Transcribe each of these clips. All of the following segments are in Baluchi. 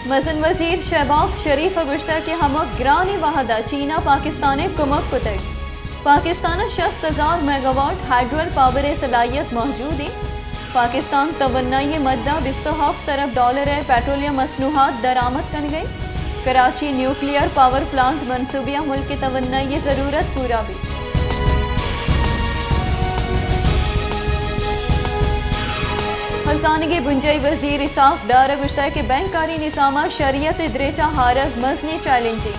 مزن وزیر شہباز شریف ء گوشتگ کہ ہمک گرانیں وہد ء چین ء پاکستان ء کمک کتگ۔ پاکستان ء شست ہزار میگاواٹ ہائیڈرل پاور ء صلاحیت موجود انت۔ پاکستان توانائی ء مد ء بیست ء ہفت ارب ڈالر ء پیٹرولیم مصنوعات درآمد کنگ ء انت۔ کراچی نیوکلیئر پاور پلانٹ منصوبہ ء ملک ء توانائی ء ضرورت پورا بیت۔ ہزانگی بنجاہی وزیر اسحاق ڈار ء گوشتگ کہ بینک کاری نظام ء شریعت ء دریچ ء آرگ مزنیں چیلنجے۔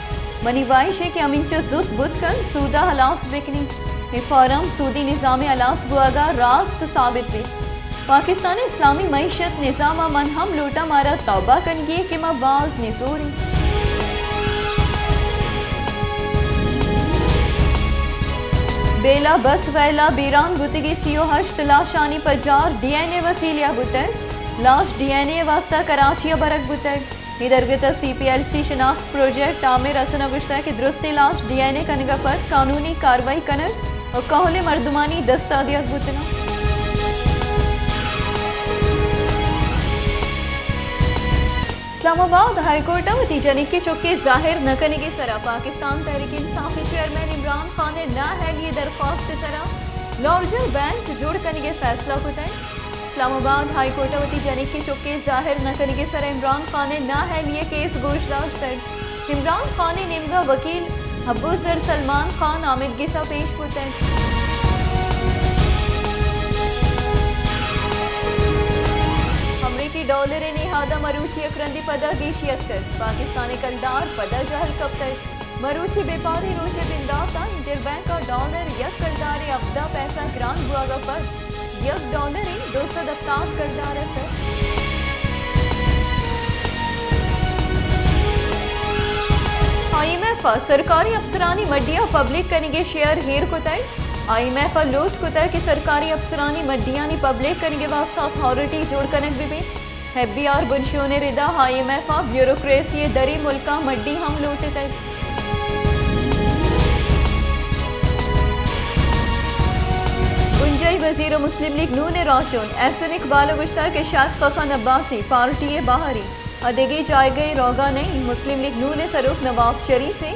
منی واہش انت کہ ہمینچو زوت بوت کنت سود ء ہلاس بکنیں۔ اے فارم سودی نظام ء ہلاس بوہگ ء راست ثابت بیت۔ پاکستان ء اسلامی معیشت نظام ء من ہم لوٹاں مارا توبہ کنگی کہ ما باز نزور ایں۔ بیلہ بس ویلہ بیران بوتگی سی و ہشت لاشانی پجار ڈی این اے وسیلہ بوتگ۔ لاش ڈی این اے واسطہ کراچی ء برگ بوتگ۔ اے درگت ء سی پی ایل سی شناخت پروجیکٹ عامر حسن ء گوشتگ کہ درستیں لاش ڈی این اے کنگ ء پد قانونی کاروائی کنگ ء کہول ء مردمانی دست ء دیگ بوتگ انت۔ اسلام آباد ہائی کورٹ ء وتی جنک ء چکے ظاہر نہ کنگ ء سرا پاکستان تحریک انصاف ء چیئرمین عمران خان ء نااہلی ء درخواست ء سرا لارجر بینچ جوڑ کنگ ء فیصلہ کتگ۔ اسلام آباد ہائی کورٹ ء وتی جنک ء چکے ظاہر نہ کنگ ء سرا عمران خان ء نااہلی ء کیس گوش داشتگ۔ عمران خان ء نیمگ ء وکیل ابوذر سلمان خان آمدگس ء پیش بوتگ۔ امریکی ڈالر ء نہاد ء مروچی یک رندے پدا گیشی اتکگ۔ پاکستان ء کلدار پدا جہل کپتگ۔ مروچی بیپاری روچ ء بندات ء انٹر بینک ء ڈالر یک کلدار ء ہبدہ پیسہ گران بوہگ ء پد یک ڈالر ء دو سد ہپتاد کلدار ء سر۔ آئی ایم ایف ء سرکاری افسرانی مڈی ء پبلک کنگ ء شیئر ہیر کتگ۔ آئی ایم ایف ء لوٹ کتگ کہ سرکاری افسرانی مڈیانی پبلک کنگ ء واستہ اتھارٹی جوڑ کنگ بہ بیت۔ ایف بی آر بنشون ء ردا آئی ایم ایف ء بیوروکریسی ء دری ملکاں مڈی ہم لوٹتگ۔ بنجاہی وزیر ء مسلم لیگ نون ء راہشون احسن اقبال ء گوشتگ کہ شیخ خخن عباسی پارٹی ء باہری ء دگہ جایگہ ء روگا نہ انت۔ مسلم لیگ نون ء سروک نواز شریف ء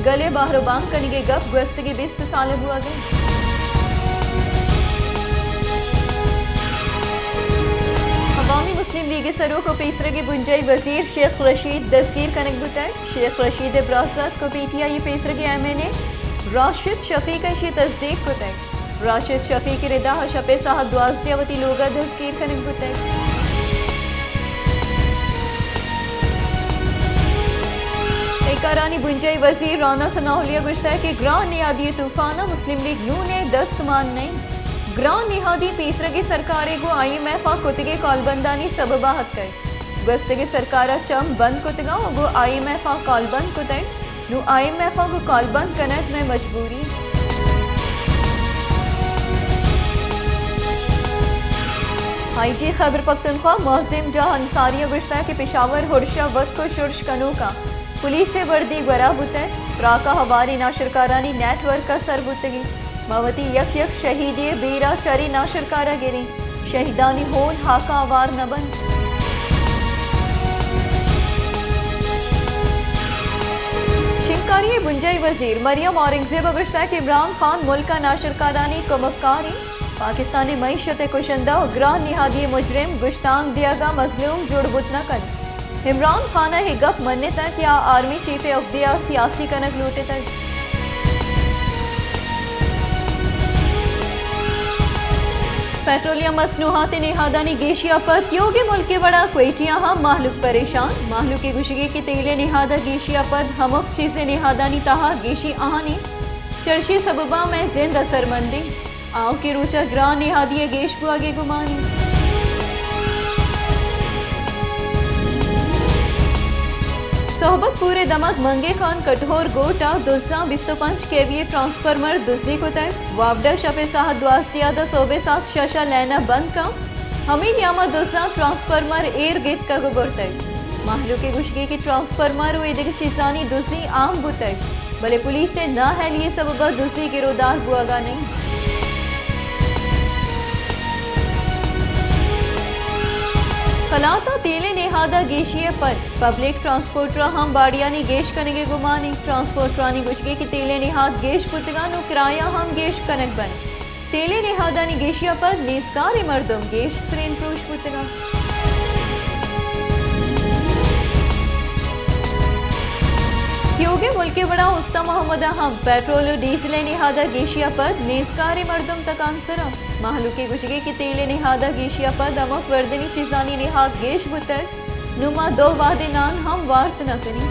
گل ء بہر ء بانگ کنگ ء گپ گوستگیں بیست سال ء بوہگ ء انت۔ عوامی مسلم لیگ ء سروک ء پیسرگیں بنجاہی وزیر شیخ رشید دزگیر کنگ بوتگ۔ شیخ رشید ء برازتک ء پی ٹی آئی ء پیسرگیں ایم این اے راشد شفیق ء ایشی ء تصدیق کتگ۔ راشد شفیق ء ردا ء شپ ء ساعت دوازدہ ء وتی لوگ ء دزگیر کنگ بوتگ۔ اے کارانی بنجاہی وزیر رانا ثناء اللہ ء گوشتگ کہ گران نہادی ء طوفان ء مسلم لیگ نون ء دست مان نہ انت۔ گران نہادی پیسرگیں سرکار ء گوں آئی ایم ایف ء کتگیں کالبندانی سبب ء اتکگ۔ گوستگیں سرکار ء چم بند کتگ ء گوں آئی ایم ایف ء کالبند کتگ۔ نوں آئی ایم ایف ء گوں کالبند کنگ مئے مجبوری۔ آئی جی خیبر پختونخوا معظم جاہ انصاری ء گوشتگ کہ پشاور ہرش ء وتک ء شرش کنوکاں پولیس ء وردی گورا بوتگ، تراک ء ہواریں ناشرکارانی نیٹ ورک ء سر بوتگی۔ ما وتی یک یک شہیدے ء بیرا چرے ناشرکار ء گریں۔ شہیدانی ہون ہاکاں ہوار نہ بنت۔ شنگکاری ء بنجاہی وزیر مریم اورنگزیب ء گوشتگ کہ عمران خان ملک ء ناشرکارانی کمکار انت۔ پاکستان ء معیشت ء کشندہ ء گران نہادی ء مجرم گشتانک دیگ ء مظلوم جوڑ بوت نہ کنت۔ عمران خان ء اے گپ منتگ کہ آ آرمی چیف ء عہدے ء سیاسی کنگ لوٹتگ۔ پیٹرولیم مصنوعات ء نہادانی گیشی ء پد تیوگیں ملک ء وڑا کوئٹہ ء ہم مہلوک پریشان۔ مہلوک ء گوشگ ء کہ تیل ء نہاد ء گیشی ء پد ہمک چیز ء نہادانی تہا گیشی اہانی چرشی سبب ء مئے زند اثرمند انت۔ آؤکیں روچ ء گران نہادی ء گیش بوہگ ء گمان انت۔ صحبت پور ء دمگ منگے خان کٹہور گوٹ ء دزاں بیست و پنچ کے وی ء ٹرانسفارمر دزی کتگ۔ وابڈا شپ ء ساعت دوازدہ ء داں صبح ء ساعت شش ء لین ء بند کن۔ ہمے نیام ء دزاں ٹرانسفارمر ایر گیتکگ ء برتگ۔ مہلوک ء گوشگ ء کہ ٹرانسفارمر و ایدگہ چیزانی دزی عام بوتگ، بلے پولیس ء نااہلی ء سبب ء دزی گرودار بوہگا نہ انت۔ کلات ء تیل ء نہاد ء گیشی ء پد پبلک ٹرانسپورٹراں ہم باڑیانی گیش کنگ ء گمان انت۔ ٹرانسپورٹرانی گوشگ ء کہ تیل ء نہاد گیش بوتگ ء نوں کرایہ ہم گیش کنگ بنت۔ تیل ء نہادانی گیشی ء پد نیزگاریں مردم گیش سرین پروش بوتگ انت۔ تیوگیں ملک ء وڑا استان محمد ء ہم پیٹرول و ڈیزل ء نہاد ء گیشی ء پد نیزگاریں مردم تکانسر انت۔ مہلوک ء گوشگ ء کہ تیل ء نہاد ء گیشی ء پد ہمک وردنی چیزانی نہاد گیش بوتگ، نوں ما دو وہدے نان ہم وارت نہ کنیں۔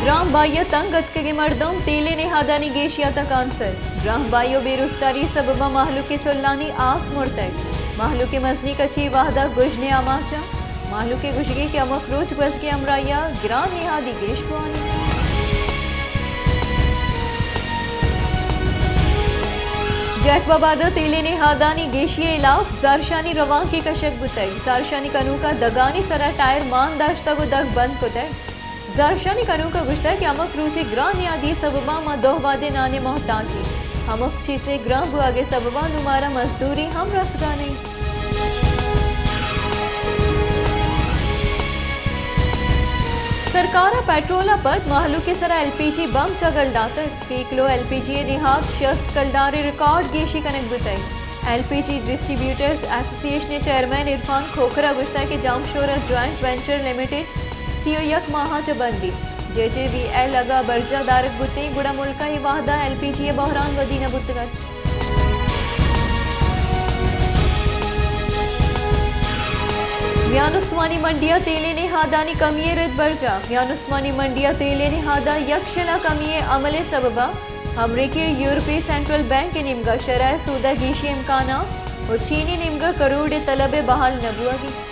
گران بائی ء تنگ اتکگیں مردم تیل ء نہادانی گیشی ء تکانسر۔ گران بائی و بے روزگاری ء سبب ء مہلوک ء چلانی آس مرتگ۔ مہلوک ء مزنی کچی وہد ء گژن ء آماچ انت۔ مہلوک ء گوشگ انت کہ ہمک روچ گوزگیں ہمراہی ء گران نہادی گیش بوان انت۔ جیکب آباد ء تیل ء نہادانی گیشی ء ہلاپ زہرشانی روانکے کشگ بوتگ۔ زہرشانی کنوک ء دگانی سرا ٹائر مان داشتگ و دگ بند کتگ۔ زہرشانی کنوک ء گوشتگ کہ ہمک روچ ء گران نہادی ء سبب ء ما دو وہدے نان ء محتاج ایں۔ ہمک چیز ء گران بوہگ ء سبب ء نوں مارا مزدوری ہم رسگ ء نہ انت۔ سرکار ء پیٹرول ء پد مہلوک ء سرا ایل پی جی بمب چگل داتگ۔ فی کلو ایل پی جی ء نہاد شست کلدار ء ریکارڈ گیشی کنگ بوتگ۔ ایل پی جی ڈسٹریبیوٹرز ایسوسی ایشن ء چیئرمین عرفان کھوکھر ء گوشتگ کہ جامشورہ جوائنٹ وینچر لمیٹڈ سی و یک ماہ ء چہ بندی جے جے وی ایل اگاں برجاہ دارگ بوتیں گڑا ملک ء اے وہد ء ایل پی جی ء بحران ودی نہ بوتگ ات۔ میان استمانی منڈی ء تیل ء نہادانی کمی ء رد برجاہ۔ میان استمانی منڈی ء تیل ء نہاد ء یک شل ء کمی ء عمل ء سبب ء امریکی ء یورپی سینٹرل بینک ء نیمگ ء شرح ء سود ء گیشی امکانات و چینی نیمگ ء کروڑ ء طلب ء بحال نہ بوہگ انت۔